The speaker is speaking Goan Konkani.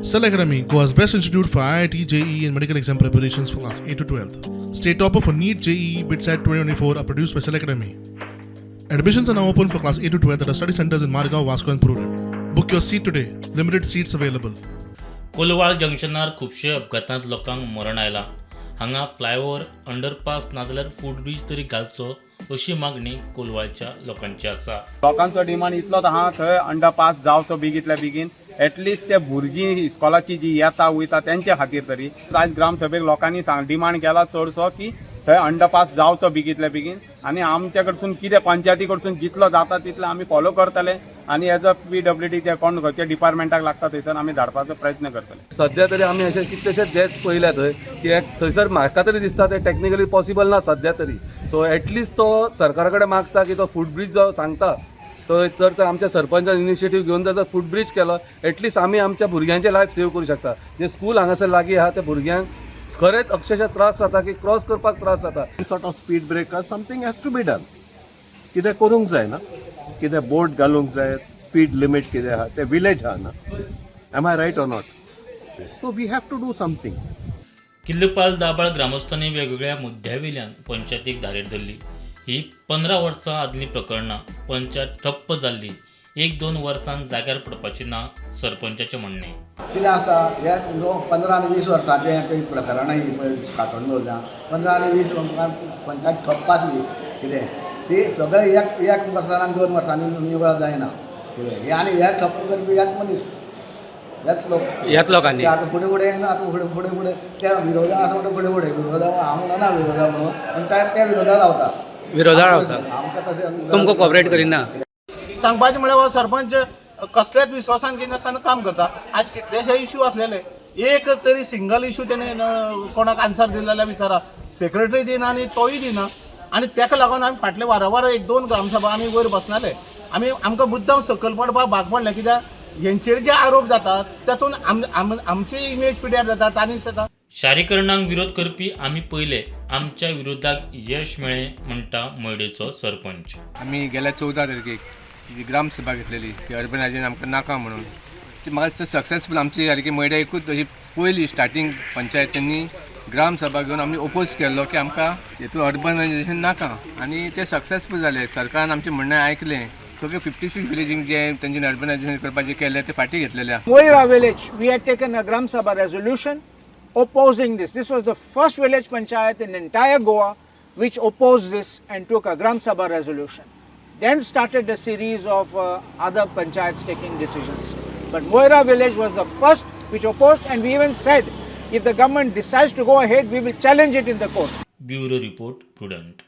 Cell Academy, Goa's best institute for IIT, JEE, and medical exam preparations for class 8 to 12. State topper for NEET, JEE, BITSAT 2024 are produced by Cell Academy. Admissions are now open for class 8 to 12 at our study centers in Margao, Vasco, and Prudent. Book your seat today. Limited seats available. Colvale जंक्शनार खुबशे अपघातांत लोकांक मरण आयलां. हांगा फ्लायओव्हर, अंडरपास नाजाल्यार फुटब्रीज तरी घालचो अशी मागणी कोलवाळच्या लोकांची आसा. लोकांचो डिमांड इतलोच आहा, थंय अंडरपास जावचो बेगींतल्या बेगीन, एटलिस्ट ते भुरगीं इस्कॉलाची जी येता वयता तेंच्या खातीर तरी. आयज ग्रामसभेक लोकांनी सांग डिमांड केला चडसो की थंय अंडरपास जावचो बेगींतल्या बेगीन आनी आमच्या कडसून कितें, पंचायती कडसून जितलो जाता तितलो आमी फॉलो करतले आनी एज अ पीडब्ल्यूडी ते कोण खंयच्या डिपार्टमेंटाक लागता थंयसर आमी धाडपाचो प्रयत्न करतले. सध्या तरी आमी अशे कितलेशेच डेथ्स पळयल्या थंय की एक थंयसर म्हाका तरी दिसता ते टॅक्निकली पॉसिबल ना सध्या तरी. सो एटलिस्ट तो सरकारा कडेन मागता की तो फुटब्रीज जो सांगता तो जर तर आमच्या सरपंचान इनिशिएटीव घेवन जर फुटब्रीज केलो, एटलिस्ट आमी आमच्या भुरग्यांचे लायफ सेव करूं शकता. जे स्कूल हांगासर लागीं आहा, त्या भुरग्यांक खरेंच अक्षरशः त्रास जाता की क्रॉस करपाक त्रास जाता. Sort of speed breaker, something has to be done. कितें करूंक जाय ना, कितें बोर्ड घालूंक जाय, स्पीड लिमीट कितें आहा तें. विलेज आहा ना? Am I right or not? So we have to do something. Killpal Dabal ग्रामस्थांनी वेगवेगळ्या मुद्द्यावेल्यान पंचायतीक धारेर धरली. ही 15 वर्सां आदलीं प्रकरणां. पंचायत ठप्प जाल्ली. एक दोन वर्सान जाग्यार पडपाची ना, सरपंचाचें म्हणणें. कितें आसता, हे 15 आनी 20 वर्सांचें ते प्रकरणां ही पळय सांठोवन दवरल्या. 15 आनी 20 वर्सां पंचायत ठप्प आसली. कितें ती सगळें एक एक वर्सान आनी 2 वर्सांनी निवळ जायना कितें हे. आनी हे ठप्प करपी हेच मनीस, हेच लोक. ह्याच लोकांनी. ते आतां फुडें फुडें येना, आतां फुडें फुडें फुडें त्या विरोधा आसा म्हणटा, फुडें फुडें विरोधा. हांव म्हणना विरोधा म्हणून, पूण ते विरोधा रावता. विरोधा रावता. आमकां तशें तुमकां कॉपरेट करिना. सांगपाचें म्हळ्यार हो सरपंच कसल्याच विश्वासान घेयनासतना काम करता. आज कितलेशे इश्यू आसलेले, एक तरी सिंगल इश्यू तेणे कोणाक आन्सर दिलो जाल्यार विचारा. सेक्रेटरी दिना आनी तोय दिना आनी तेका लागून आमी फाटले वारंवार एक दोन ग्रामसभा आमी वयर बसनाले. आमी आमकां मुद्दाम सकयल पडपाक भाग पडलें, कित्याक हेंचेर जे आरोप जातात तातूंत आमची इमेज पिड्यार जाता आनी जाता. शारीकरणाक विरोध करपी आमी पयले, आमच्या विरोधाक यश मेळ्ळें, म्हणटा मयडेचो सरपंच. आमी गेल्या 14 तारखेक जी ग्रामसभा घेतलेली की अर्बनायझेशन आमकां नाका म्हणून, ती म्हाका दिसता सक्सेसफूल. आमची सारकी मयड्या एकूच अशी पयली स्टार्टींग पंचायतींनी ग्रामसभा घेवन आमी ओपोज केल्लो की आमकां हेतून अर्बनायझेशन नाका आनी ते सक्सेसफूल जाले. सरकारान आमचें म्हणणें आयकलें. सगळे 56 विलेजींक जे तेंच्यानी अर्बनायझेशन करपाचें केलें तें फाटीं घेतलेलें आहा. Moira village, we had taken a Gram Sabha resolution opposing this. This was the first village panchayat in entire Goa which opposed this and took a Gram Sabha resolution. Then started a series of other panchayats taking decisions. But Moira village was the first which opposed, and we even said if the government decides to go ahead, we will challenge it in the court. Bureau report, Prudent.